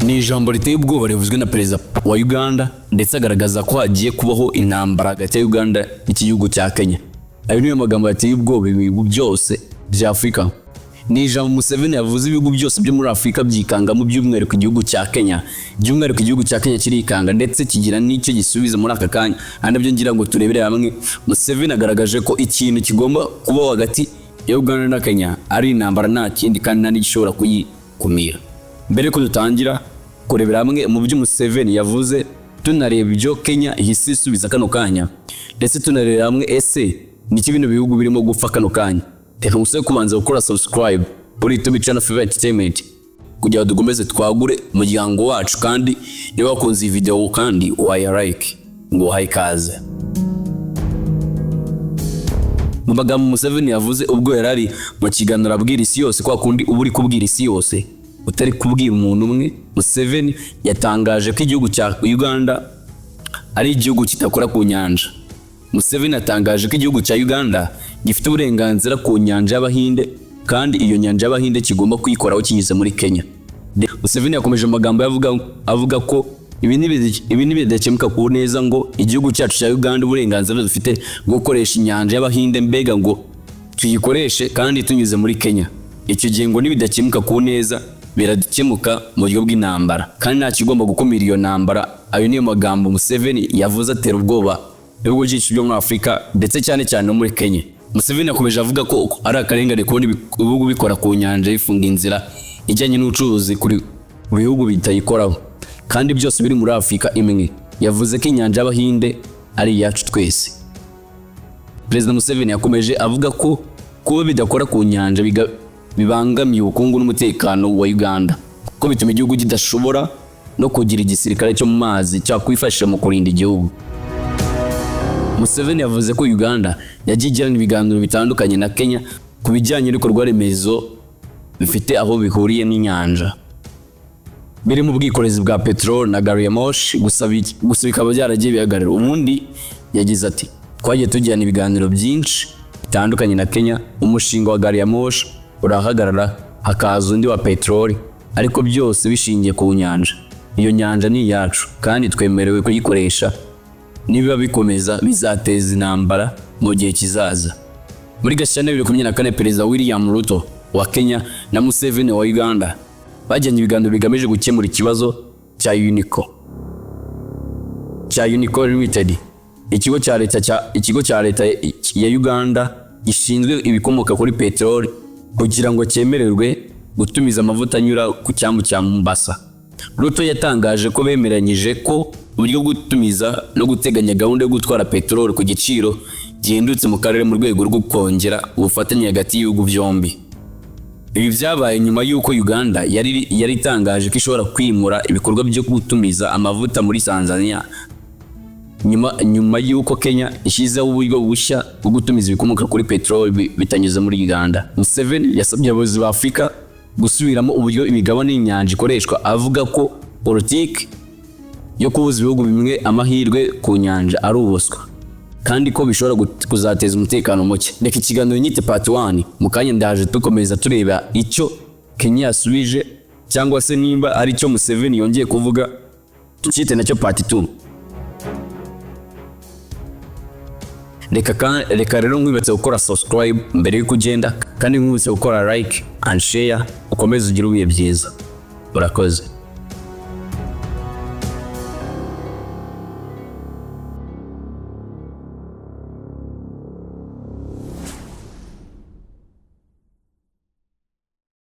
Ni ijambo riteye ubwoba rivuzwe na perezida wa Uganda, ndetse agaragaza ko hagiye kubaho intambara hagati ya Uganda n'iki gihugu cya Kenya. Ayo niyo magambo yateye ubwoba ibihugu byose bya Afurika. Ni ijambo Museveni yavuze, ibihugu byose byo muri Afurika byikangamo, by'umwihariko igihugu cya Kenya. By'umwihariko igihugu cya Kenya kirikanga, ndetse kigira n'icyo gisubiza muri aka kanya, ari nabyo ngira ngo turebere hamwe. Museveni agaragaje ko ikintu kigomba kubaho hagati ya Uganda na Kenya ari intambara, nta kindi, kandi nta n'igishobora kuyikumira. Mbere yuko dutangira kurebera hamwe mu byo Museveni yavuze, tunareba ibyo Kenya ihise isubiza kano kanya, ndetse tunarebera hamwe ese niki bino bihugu birimo gupfa kano kanya, reka ngusabe kubanza gukora subscribe kuri YouTube channel Fever Entertainment kugira ngo dukomeze twagure umuryango wacu, kandi niba wakunze iyi video kandi waya like ngo uhaye ikaze. Mu magambo Museveni yavuze ubwo yari ari mu kiganiro abwira isi yose, kwa kundi uba uri kubwira isi yose utari kubwira umuntu umwe, Museveni yatangaje ko igihugu cya Uganda ari igihugu kidakora ku nyanja. Museveni yatangaje ko igihugu cya Uganda gifite uburenganzira ku nyanja y'Abahinde, kandi iyo nyanja y'Abahinde kigomba kuyikoraho kinyuze muri Kenya. Museveni yakomeje amagambo avuga ko ibi nibidakemuka ku neza, ngo igihugu cyacu cya Uganda uburenganzira dufite bwo gukoresha inyanja y'Abahinde, mbega ngo tuyikoreshe kandi tunyuze muri Kenya. Icyo gihe ngo nibidakemuka ku neza, birakemuka mu buryo bw'intambara, kandi nta kigomba gukumira iyo ntambara. Ayo niyo magambo Museveni yavuze atera ubwoba ibihugu byinshi byo muri Afurika, ndetse cyane cyane no muri Kenya. Museveni yakomeje avuga ko ari akarengane kubona ibihugu bikora ku nyanja bifunga inzira ijyanye n'ubucuruzi kuri bihugu bitayikoraho, kandi byose biri muri Afurika imwe. Yavuze ko inyanja y'Abahinde ari iyacu twese. Perezida Museveni yakomeje avuga ko kuba bidakora ku nyanja bibangamiye ubukungu n'umutekano wa Uganda, kuko bituma igihugu kidashobora no kugira igisirikare cyo mu mazi cyakwifashisha mu kurinda igihugu. Museveni yavuze ko Uganda yagiye igirana ibiganiro bitandukanye na Kenya ku bijyanye n'ibikorwa remezo bifite aho bihuriye n'inyanja, birimo ubwikorezi bwa peteroli na gari ya moshi, gusa bikaba byaragiye bihagarara. Ubundi yagize ati: "Twagiye tugirana ibiganiro byinshi bitandukanye na Kenya, umushinga wa gari ya moshi urahagarara, hakaza undi wa peteroli, ariko byose bishingiye ku nyanja. Iyo nyanja ni iyacu kandi twemerewe kuyikoresha. Niba bikomeza bizateza intambara mu gihe kizaza." Muri Gashyantare 2024, Perezida William Ruto wa Kenya na Museveni wa Uganda bagiranye ibiganiro bigamije gukemura ikibazo cya Unico Limited, ikigo cya leta ya Uganda gishinzwe ibikomoka kuri peteroli, kugira ngo cyemererwe gutumiza amavuta anyura ku cyambu cya Mombasa. Ruto yatangaje ko bemeranyije ko uburyo bwo gutumiza no guteganya gahunda yo gutwara peteroli ku giciro gihendutse mu karere, mu rwego rwo kongera ubufatanye hagati y'ibihugu byombi. Ibi byabaye nyuma y'uko Uganda yari itangaje ko ishobora kwimura ibikorwa byo gutumiza amavuta muri Tanzania, nyuma y'uko Kenya ishyizeho uburyo bushya bwo gutumiza ibikomoka kuri peteroli bitanyuze muri Uganda. Museveni yasabye abayobozi ba Afurika gusubiramo uburyo imigabane y'inyanja ikoreshwa, avuga ko politiki yo kubuza ibihugu bimwe amahirwe ku nyanja ari ubuswa, kandi ko bishobora kuzateza umutekano muke. Reka ikiganiro nyite part 1. Mu kanya ndaje dukomeza tureba icyo Kenya yasubije, cyangwa se nimba ari cyo Museveni yongeye kuvuga, tukite nacyo part 2. Reka rero nkwibutse gukora subscribe mbere y'uko ugenda, kandi nkwibutse gukora like and share. Ukomeze ugire ibihe byiza. Urakoze.